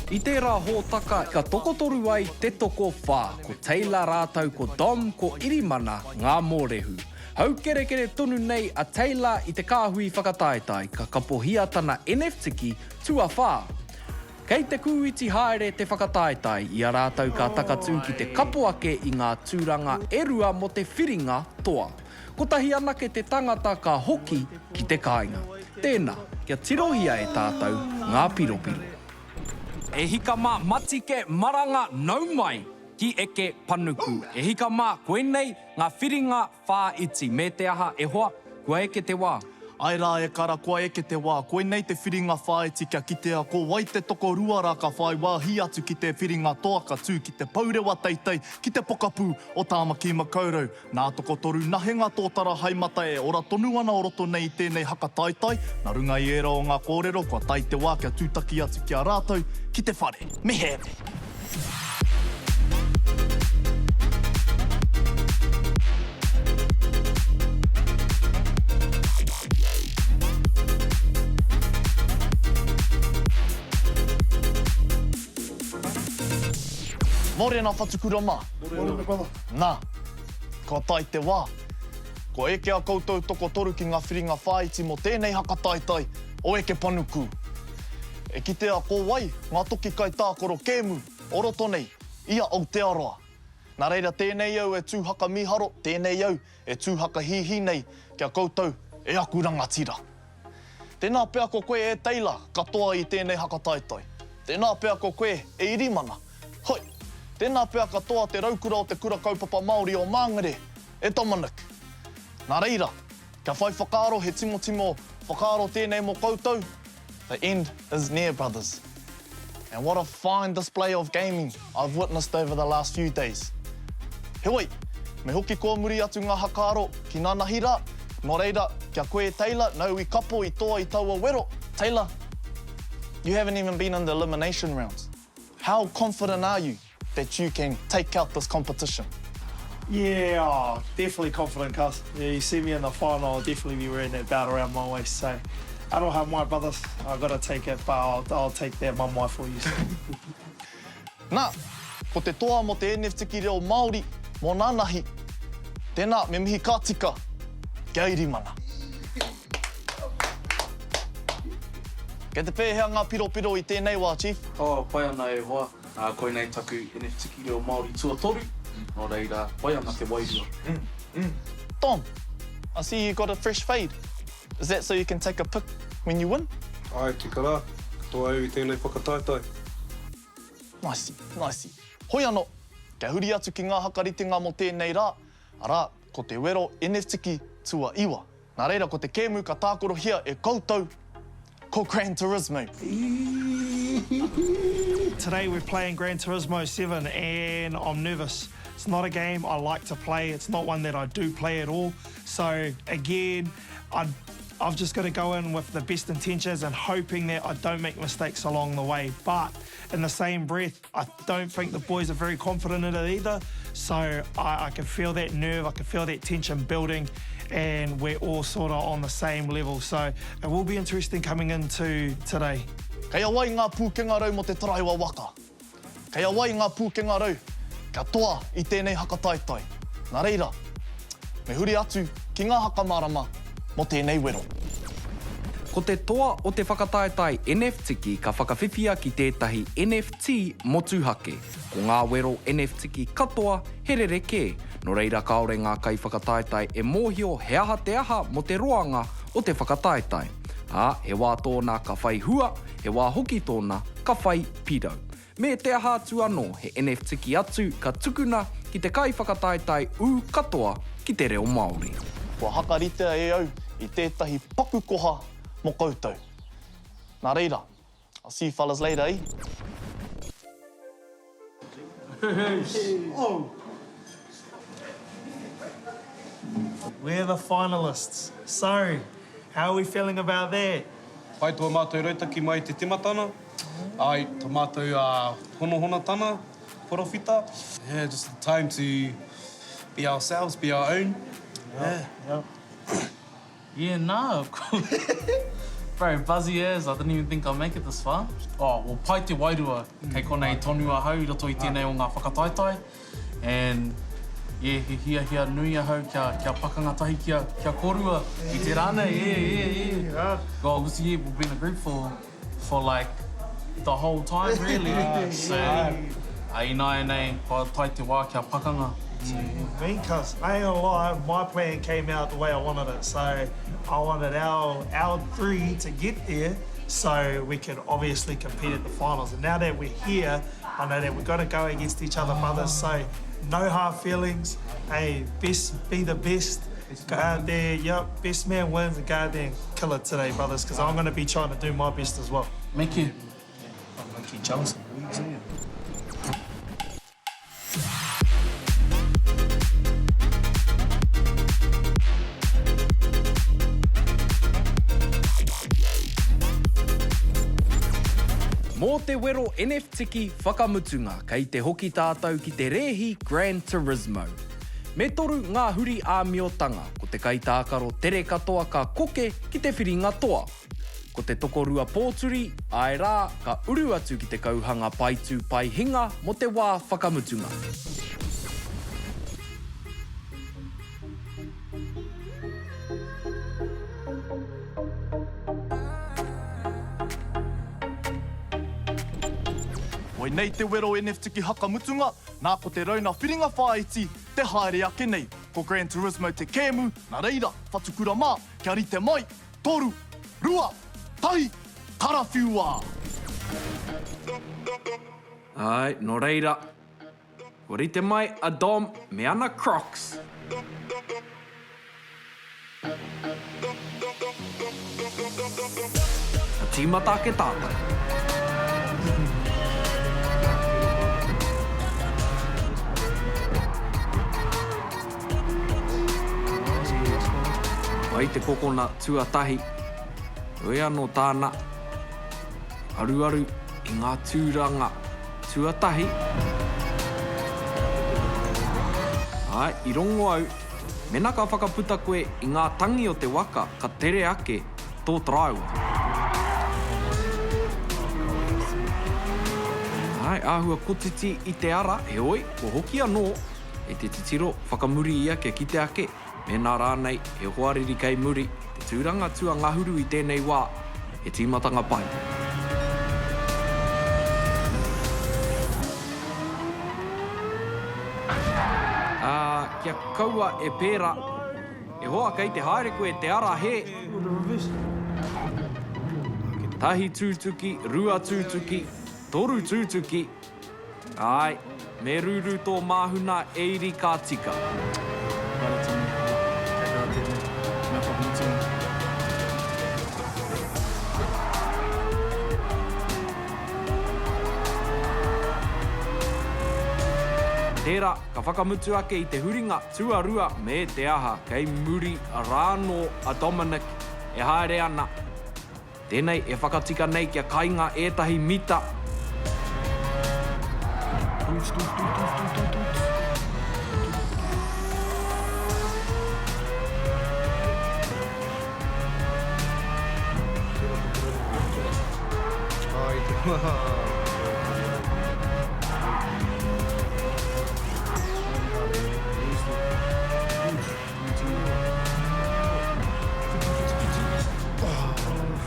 I tērā hōtaka ka tokotoru ai te tokowhā, ko Taylor rātou ko Dom ko Irimana ngā mōrehu. Haukerekere tonu nei a Taylor i te kāhui whakataetae ka kapohia tana NFTiki tuawhā. Kei te kūiti haere te whakataetae i a rātou ka takatū ki te kapo ake i ngā tūranga e rua mō te whiringa toa. Kotahi anake te tangata ka hoki ki te kāinga. Tēnā, kia tirohia e tātou ngā piropiro. E hika mā, matike, maranga, nau mai ki Eke Panuku. E hika mā, koinei ngā whiringa whāiti. Me te aha, e hoa, kua eke te wā. Ae rā e kara, kua eke te wā. Koinei te whiringa whāiti kia kitea ko wai te tokorua rā ka whai wāhi atu ki te whiringa toa ka tū ki te pourewa teitei ki te pokapū o Tāmaki Makaurau. Nā tokotoru nahenga tōtara haemata e ora tonu ana o roto nei i tēnei haka taetae, nā runga i ērā o ngā kōrero kua tae te wā kia tūtaki atu ki a rātou ki te whare. Me here! Mōrena Whatukura mā. Mōrena brother. Nā, kua tae te wā. Kua eke a koutou tokotoru ki ngā whiringa whāiti mō tēnei haka taetae o Eke Panuku. E kitea ko wai ngā toki kaitākaro kēmu o roto nei i a Aotearoa. Nā reira tēnei au e tū haka mīharo, tēnei au e tū haka hīhī nei ki a koutou e aku rangatira. Tēnā pea ko koe e Taylor ka toa i tēnei haka taetae. Tēnā pea ko koe e Irimana. Hoi! Tēnā pea ka toa te raukura o te Kura Kaupapa Māori o Māngere, e Dominic. Nā reira, kia whai whakaaro he timotimo whakaaro tēnei mō koutou, the end is near brothers. And what a fine display of gaming I've witnessed over the last few days. Heoi, me hoki kōmuri atu ngā hakaaro ki nanahi rā, nō reira, kia koe Taylor, nau i kapo i toa i taua wero, Taylor, you haven't even been in the elimination rounds. How confident are you that you can take out this competition? Yeah, oh, definitely confident, cuz. Yeah, you see me in the final, I'll definitely be wearing that belt around my waist. So, aroha my brothers, I gotta take it, but I'll, I'll take that mamae for you. Nā, ko te toa mō te NFTiki reo Māori mō nanahi, tēnā me mihi ka tika kia Irimana. Kei te pēhea ngā piropiro i tēnei wā, Chief? Oh, pai ana e hoa. Ā, koinei taku NFTiki reo Māori tuatoru, nō reira, pai ana te wairua. Tom, I see you got a fresh fade. Is that so you can take a pic when you win? Āe, tika rā. Ka toa au i tēnei whakataetae. Nice, nice. Hoi ano, kia huri atu ki ngā hakaritenga mō tēnei rā, arā, ko te wero NFTiki tuaiwa. Nā reira, ko te kēmu ka tākorohia e koutou, ko Gran Turismo. Today we're playing Gran Turismo 7 and I'm nervous. It's not a game I like to play, it's not one that I do play at all. So again, I, I've just got to go in with the best intentions and hoping that I don't make mistakes along the way. But in the same breath, I don't think the boys are very confident in it either. So I, I can feel that nerve, I can feel that tension building, and we're all sort of on the same level. So it will be interesting coming into today. Kei a wai ngā pūkenga rau mō te taraiwa waka? Kei a wai ngā pūkenga rau kia toa i tēnei haka taetae? Nā reira, me huri atu ki ngā haka mārama mō tēnei wero. Ko te toa o te whakataetae NFTiki ka whakawhiwhia ki tētahi NFT motuhake. Ko ngā wero NFTiki katoa he rerekē, nō reira kāore ngā kaiwhakataetae e mōhio he aha te aha mō te roanga o te whakataetae. Ā, he wā tōna ka whai hua, he wā hoki tōna ka whai pirau. Me te aha atu anō, he NFTiki atu ka tukuna ki te kaiwhakataetae ū katoa ki te reo Māori. Kua hakaritea e au i tētahi paku koha mō koutou. Nā reira, I'll see you fellas later, eh? We're the finalists. So, how are we feeling about that? Pai tō mātou rautaki mai i te timatana. Ai, to mātou honohonotana, porowhita. Yeah, just the time to be ourselves, be our own. Yeah. Yeah, nah, of course. Bro, buzzy as, I didn't even think I'd make it this far. Oh, well pai te wairua, kei konei tonu ahau i roto i tēnei o ngā whakataetae. And yeah, he hiahia nui ahau kia, kia pakanga tahi ki a, ki a kōrua i te rā nei, yeah, yeah, yeah. Well, obviously, yeah, we've been a group for, for like the whole time really. So, a ināianei, kua tae te wā kia pakanga. Me, cuz, I ain't gonna lie, my plan came out the way I wanted it. So I wanted our, our three to get there so we could obviously compete at the finals. And now that we're here, I know that we've got to go against each other, brothers, so no hard feelings. Hey, best be the best. Go out there, yep, best man wins and go out there and kill it today, brothers, because I'm going to be trying to do my best as well. Me kī. I'm low-key jealous of you. Mō te wero NFTiki whakamutunga, kei te hoki tātou ki te rēhi Gran Turismo. Me toru ngā huri āmiotanga, ko te kaitākaro tere katoa ka koke ki te whiringa toa. Ko te tokorua pōturi, āe rā, ka uru atu ki te kauhanga paetū pae hinga mō te wā whakamutunga. Koinei te wero NFTiki hakamutunga, nā ko te rauna whiringa whāiti te haere ake nei. Ko Gran Turismo te kēmu, nā reira, whatukura mā, kia rite mai, toru, rua, tahi, karawhiua! Āe, nō reira, Kua rite mai a Dom me ana Crocs. Ka tīmata ake tātou. Mai te kokona tuatahi, heoi anō tāna, aruaru i ngā tūranga tuatahi. Āe, i rongo au, mena ka whakaputa koe i ngā tangi o te waka ka tere ake tō taraiwa. Āe, āhua kotiti i te ara, heoi, kua hoki anō e te titiro whakamuri ia kia kite ake, Mēnā rānei he hoariri kei muri, te tūranga tuangahuru i tēnei wā, he tīmatanga pai. Ā, kia kaua e pērā. E hoa, kei te haere koe te ara hē. Tahi tūtuki, rua tūtuki, toru tūtuki. Āe, me rūrū tō māhuna e iri ka tika. Haere tonu, kei kā tēnei mea whakamutunga. Tērā, ka whakamutu ake i te huringa tuarua me te aha kei muri rānō a Dominic e haere ana. Tēnei e whakatika nei kia kainga ētahi mita.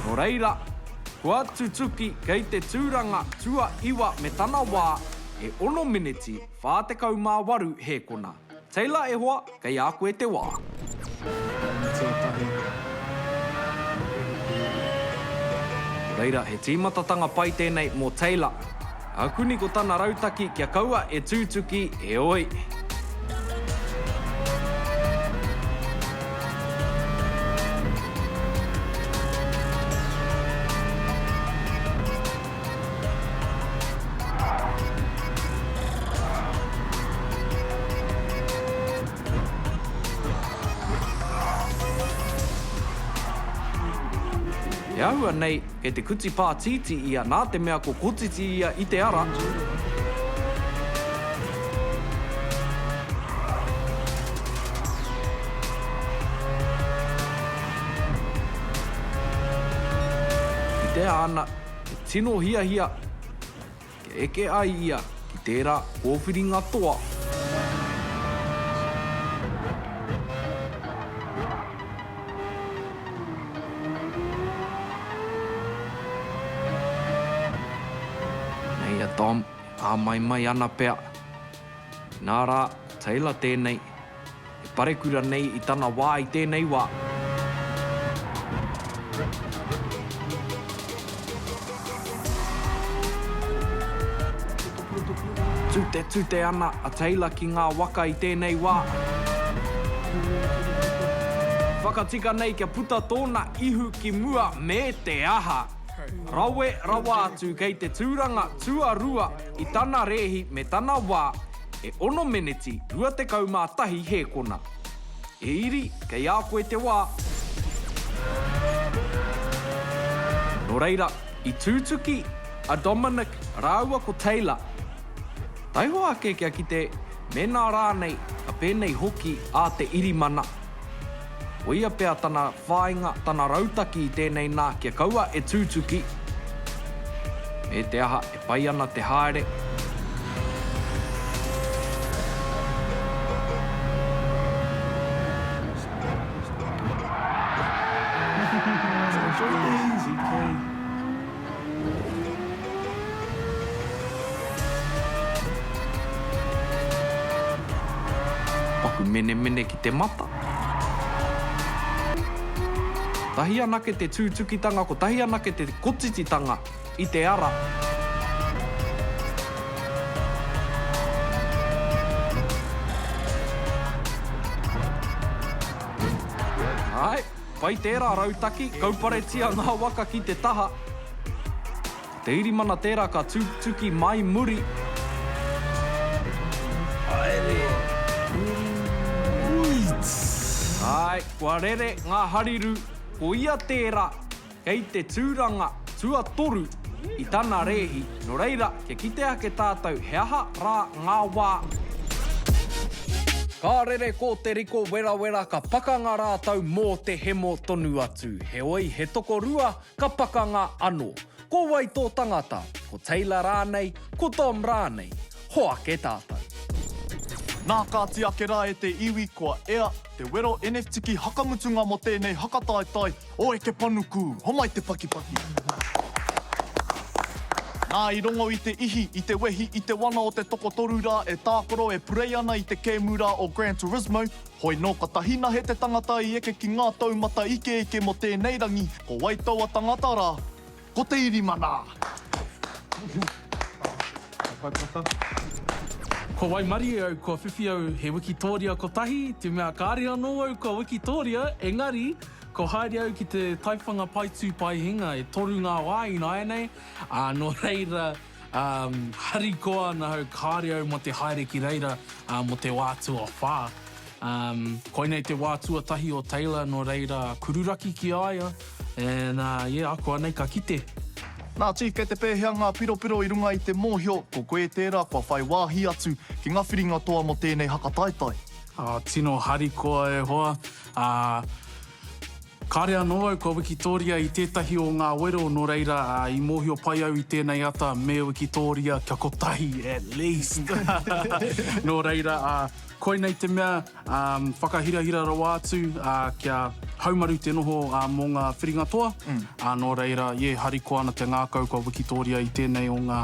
Nō reira, kua tutuki kei te tūranga tuaiwa me tana wā e ono meneti 48 hēkona. Taylor e hoa, kei a koe te wā. Nō reira, he tīmatatanga pai tēnei mō Taylor. Akuni ko tana rautaki kia kaua e tūtuki, heoi. He āhua nei, Kei te kuti pātītī ia nā te mea ko kotiti ia i te ara. Kitea ana te tino hiahia kia eke ai ia ki tērā kōwhiringa toa. Nei a Dom e āmaimai ana pea. Inā rā, ko Taylor tēnei, e parekura nei i tana wā i tēnei wā. Tutetute ana a Taylor ki ngā waka i tēnei wā. Whakatika nei kia puta tōna ihu ki mua me te aha! Rawe rawa atu kei te tūranga tuarua i tana rēhi me tana wā e ono meneti 21 hēkona. E Iri, kei a koe te wā. Nō reira, i tūtuki a Dominic rāua ko Taylor. Taihoa ake kia kite mēnā rānei ka pēnei hoki a Te Irimana. Koia pea tana whāinga, tana rautaki i tēnei nā kia kaua e tūtuki. Me te aha, e pai ana te haere. Paku menemene ki te mata. Tahi anake te tūtukitanga, kotahi anake te kotititanga i te ara. Āe, pai tērā rautaki, kauparetia ngā waka ki te taha. Ko te irimana tērā ka tūtuki mai muri. Haere! Āe, kua rere ngā hariru, ko ia tērā kei te tūranga tuatoru i tana rēhi, nō reira, kia kite ake tātou he aha rā ngā wā. Ka rere ko te riko werawera ka pakanga rātou mō te hemo tonu atu, heoi he tokorua ka pakanga anō. Ko wai tō tangata? Ko Taylor rānei, ko Dom rānei? Hoake tātou. Nā kāti ake rā e te iwi kua ea te wero NFTiki hakamutunga mō tēnei hakataetae o Eke Panuku! Homai te pakipaki! Nā i rongo i te ihi, i te wehi, i te wana o te tokotoru rā e tākaro e purei ana i te kēmu rā o Gran Turismo, hoi nō ka tahinahe te tangata i eke ki ngā taumata ikeike mō tēnei rangi, ko wai taua tangata rā? Ko te Irimana! Kua waimarie au kua whiwhi au he wikitōria kotahi, te mea kāre anō au kua wikitōria, engari kua haere au ki te taiwhanga paetū paehenga e toru ngā wā ināianei, ā, nō reira, harikoa ana au kāre au mō te haere ki reira mō te wā tuawhā. Koinei te wā tuatahi o Taylor nō reira kururaki ki a ia and yeah akuanei ka kite. Nā Chief kei te pēhea ngā piropiro i runga i te mōhio ko koe tērā kua whai wāhi atu ki ngā whiringa toa mō tēnei haka taetae? Tino harikoa e hoa. Kāre anō au kua wikitōria i tētahi o ngā wero nō reira i mōhio pai au i tēnei ata me wikitōria kia kotahi at least. Nō reira koinei te mea whakahirahira rawa atu kia haumaru te noho mō ngā whiringa toa. Nō reira, yeah, harikoa ana te ngākau kua wikitōria i tēnei o ngā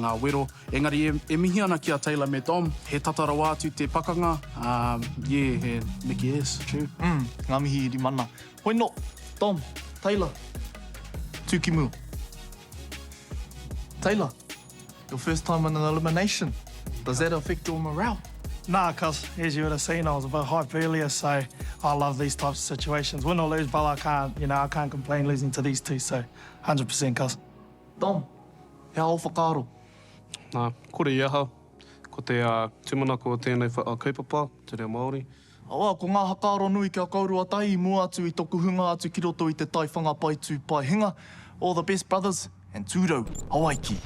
ngā wero. Engari e, e mihi ana ki a Taylor me Dom, he tata rawa atu te pakanga, um, yeah, he Mickey S, true. Mm, ngā mihi rimana. Hoi no, Dom, Taylor, tū ki mua. Taylor, your first time in an elimination, does that affect your morale? Nah, cuz as you would have seen, I was a bit hype earlier, so I love these types of situations. Win or lose, but I can't, you know, I can't complain losing to these two, so 100% cuz. Dom, he aha ō whakaaro? Nā, kore i aha. Ko te tūmanako o tēnei kaupapa, te reo Māori. Awa, ko ngā hakaaro nui kia kourua tahi i mua atu i toku hunga atu ki roto i te taiwhanga pai tū pai hinga. All the best brothers and tūrau Hawaiki!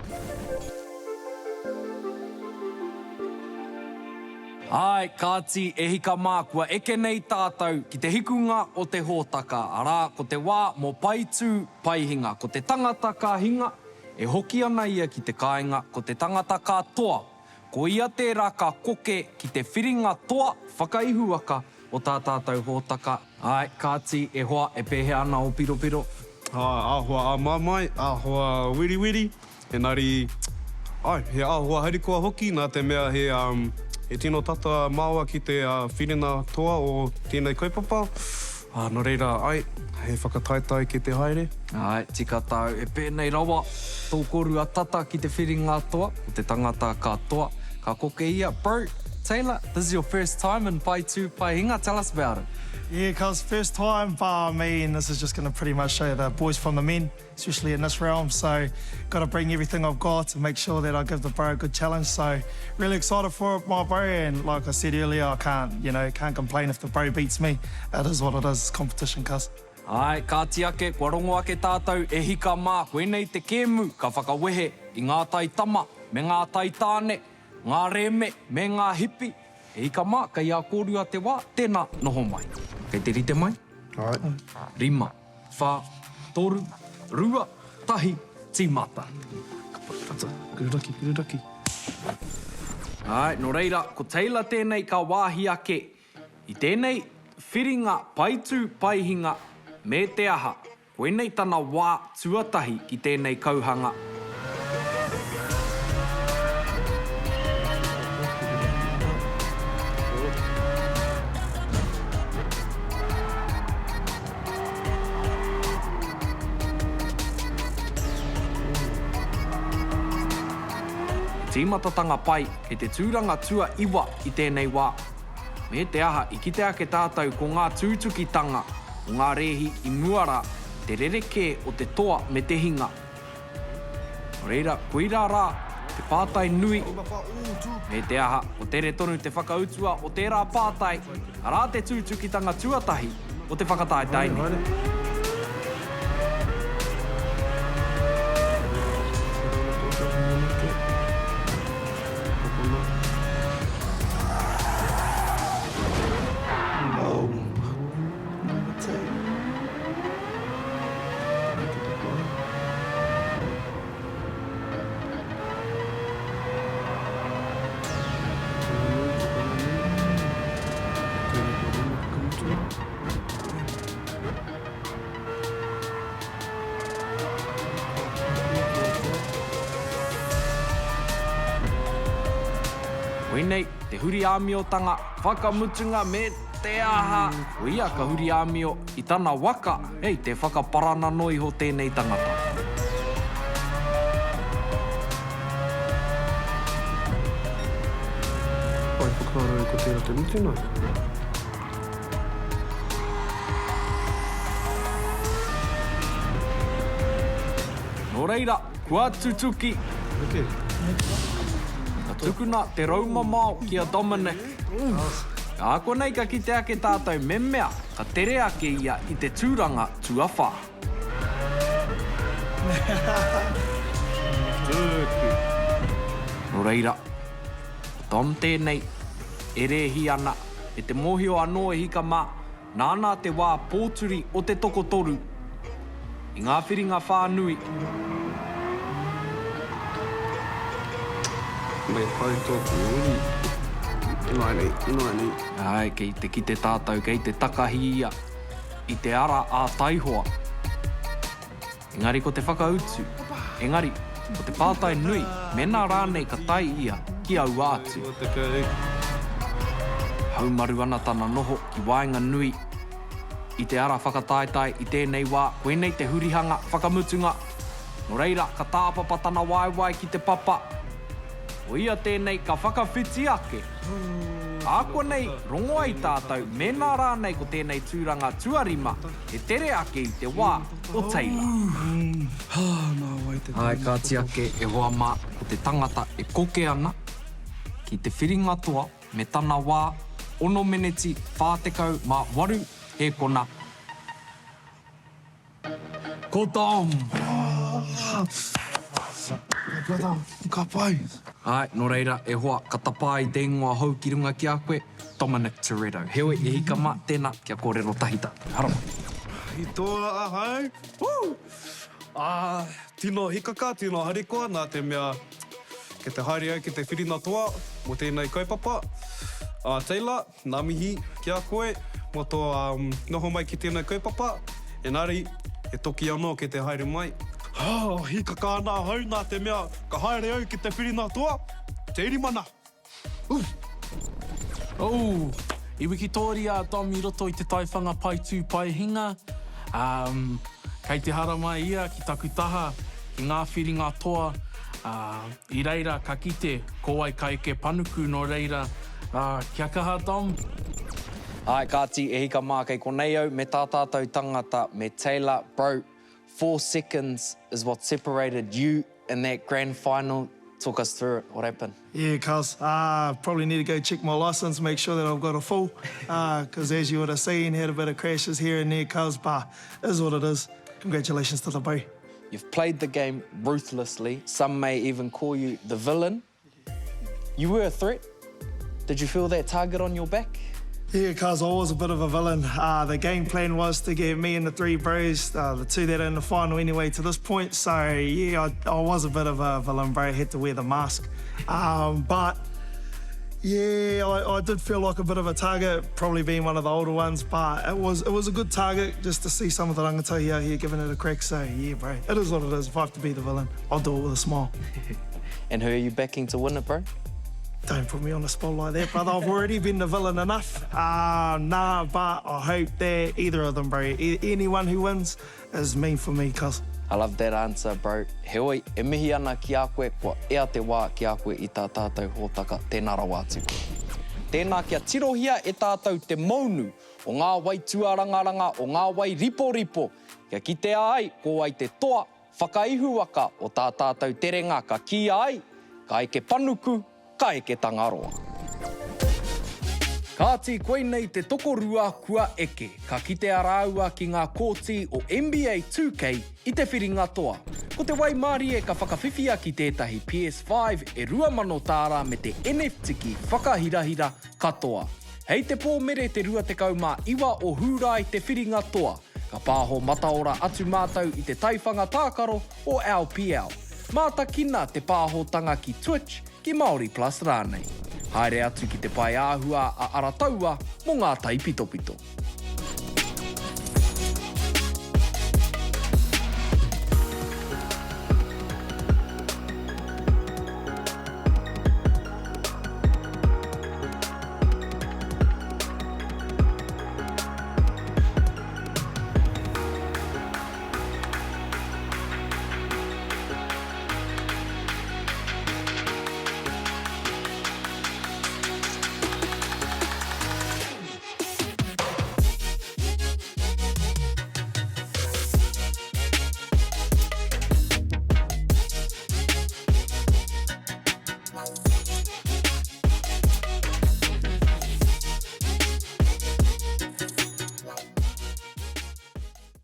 Āe, kāti, e hika mā, kua eke nei tātou ki te hikunga o te hōtaka, arā, ko te wā mō Pai Tū, Pai Hinga. Ko te tangata ka hinga, e hoki ana ia ki te kāinga, ko te tangata ka toa, ko ia tērā ka koke ki te whiringa toa whakaihuwaka o tā tātou hōtaka. Āe, kāti, e hoa, e pēhea ana ō piropiro? Āe, āhua āmaimai, āhua wiriwiri, engari, āe, he āhua harikoa hoki nā te mea he, he tino tata māua ki te whiringa toa o tēnei kaupapa, ā, nō reira, āe, he whakataetae ki te haere. Āe, tika tāu, e pēnei rawa tō kōrua tata ki te whiringa toa, ko te tangata ka toa, ka koke ia, bro, Taylor, this is your first time in Pai Tū, Pai Hinga, tell us about it. Yeah cuz first time but I mean this is just gonna pretty much show the boys from the men especially in this realm so gotta bring everything I've got to make sure that I give the bro a good challenge so really excited for it my bro and like I said earlier I can't you know can't complain if the bro beats me it is what it is it's competition cuz. Āe, kāti ake, kua rongo ake tātou e hika mā, koinei te kēmu ka whakawehe i ngā taitama me ngā taitāne, Ngā rēme me ngā hipi. E hika mā, kei a kōrua te wā, tēnā, noho mai. Kei te rite mai? Āe. Rima, whā, toru, rua, tahi, tīmata. Ka pai, tata. Kururaki, kururaki. Āe, nō reira, ko Taylor tēnei ka wāhi ake i tēnei whiringa paitū paihinga me te aha, Koinei tana wā tuatahi ki tēnei kauhanga. He tīmatatanga pai kei te tūranga tuaiwa i tēnei wā. Me te aha, i kite ake tātou ko ngā tūtukitanga o ngā rēhi i mua rā, te rerekē o te toa me te hinga. Nō reira, koirā rā te pātai nui, me te aha, ko tere tonu te whakautua o tērā pātai, arā te tūtukitanga tuatahi o te whakataetae nei. Koinei te huri āmiotanga whakamutunga me te aha, koia ka huri āmio i tana waka, hei te whakaparana noa iho tēnei tangata. Whai whakaaro ai ko tērā te mutunga. Nō reira, kua tutuki. Ka tukuna te roumamao ki a Dominic. Ā konei ka kite ake tātou me mea ka tere ake ia i te tūranga tuawhā. Nō reira, ko Dom tēnei e rēhi ana. Me te mōhio anō e hika mā, nāna te wā pōturi o te tokotoru i ngā whiringa whānui. Me pai tōku uri. Ināianei, ināianei. Āe, kei te kite tātou, kei te takahi ia i te ara ā-taihoa. Engari ko te whakautu, engari, ko te pātai nui, mēnā rānei ka tae ia ki aua atu. Haumaru ana tana noho ki waenganui i te ara whakataetae i tēnei wā, koinei te hurihanga whakamutunga. Nō reira, ka tāpapa tana waewae ki te papa. Ko ia tēnei ka whakawhiti ake. Ākuanei, rongo ai tātou mēnā rānei ko tēnei tūranga tuarima he tere ake i te wā o Taylor. Āe, kāti ake e hoa mā, ko te tangata e koke ana ki te whiringa toa me tana wā, ono meneti 48 hēkona. Ko Dom! Brother, ka pai. Āe, nō reira, e hoa, ka tapā i te ingoa hou ki runga ki a koe, Dominic Toretto. Heoi, e hika mā, tēnā, kia kōrero tahi tātou. Haramai. I toa ahau. Woo! Ā, tino hikaka, tino harikoa, nā te mea kei te haere au ki te whiringa toa mō tēnei kaupapa. Ā, Taylor, Ngā mihi ki a koe mō tō noho mai ki tēnei kaupapa, engari he toki anō kei te haere mai. Hīkaka ana ahau nā te mea ka haere au ki te whiringa toa, te irimana! Ooh! I wikitōria a Dom i roto i te taiwhanga pae tū pae hinga, ā, kei te haramai ia ki taku taha ki ngā whiringa toa, ā, i reira ka kite ko wai ka eke panuku nō reira, Ā, kia kaha Dom. Āe, kāti, e hika mā, kei konei au me tā tātou tangata, me Taylor, bro, four seconds is what separated you in that grand final, talk us through it, what happened? Yeah cuz, ah, probably need to go check my licence, make sure that I've got a full, ah, cuz as you would have seen, had a bit of crashes here and there cuz, but it is what it is, congratulations to the boy. You've played the game ruthlessly, some may even call you the villain, You were a threat. Did you feel that target on your back? Yeah, cuz I was a bit of a villain. Uh, the game plan was to get me and the three bros, uh, the two that are in the final anyway, to this point. So, yeah, I, I was a bit of a villain, bro. I had to wear the mask. Um, but, yeah, I, I did feel like a bit of a target, probably being one of the older ones, but it was it was a good target just to see some of the rangatahi out here giving it a crack. So, yeah, bro, it is what it is. If I have to be the villain, I'll do it with a smile. And who are you backing to win it, bro? Don't put me on the spot like that, brother. I've already been the villain enough. Uh, nah, but I hope that either of them, bro. E anyone who wins is mean for me, cuz. I love that answer, bro. Heoi, e mihi ana ki a koe, kua ea te wā ki a koe i tā tātou hōtaka, tēnā rawa atu koe. Tēnā kia tirohia e tātou te mounu o ngā wai tuarangaranga, o ngā wai riporipo, kia kitea ai ko wai te toa Whakaihuwaka o tā tātou terenga ka kīia ai, ka eke panuku, ka eke Tangaroa. Kāti koinei te tokorua kua eke, ka kitea rāua ki ngā kōti o NBA 2K i te whiringa toa. Ko te waimarie ka whakawhiwhia ki tētahi PS5 e 2000 tāra me te NFTiki whakahirahira katoa. Hei te Pōmere te 29 o Hūrae te whiringa toa. Ka pāho mataora atu mātou i te taiwhanga tākaro o LPL. Mātakina te pāhotanga ki Twitch, ki Māori Plus rānei. Haere atu ki te paeāhua a Arataua mō ngā taipitopito.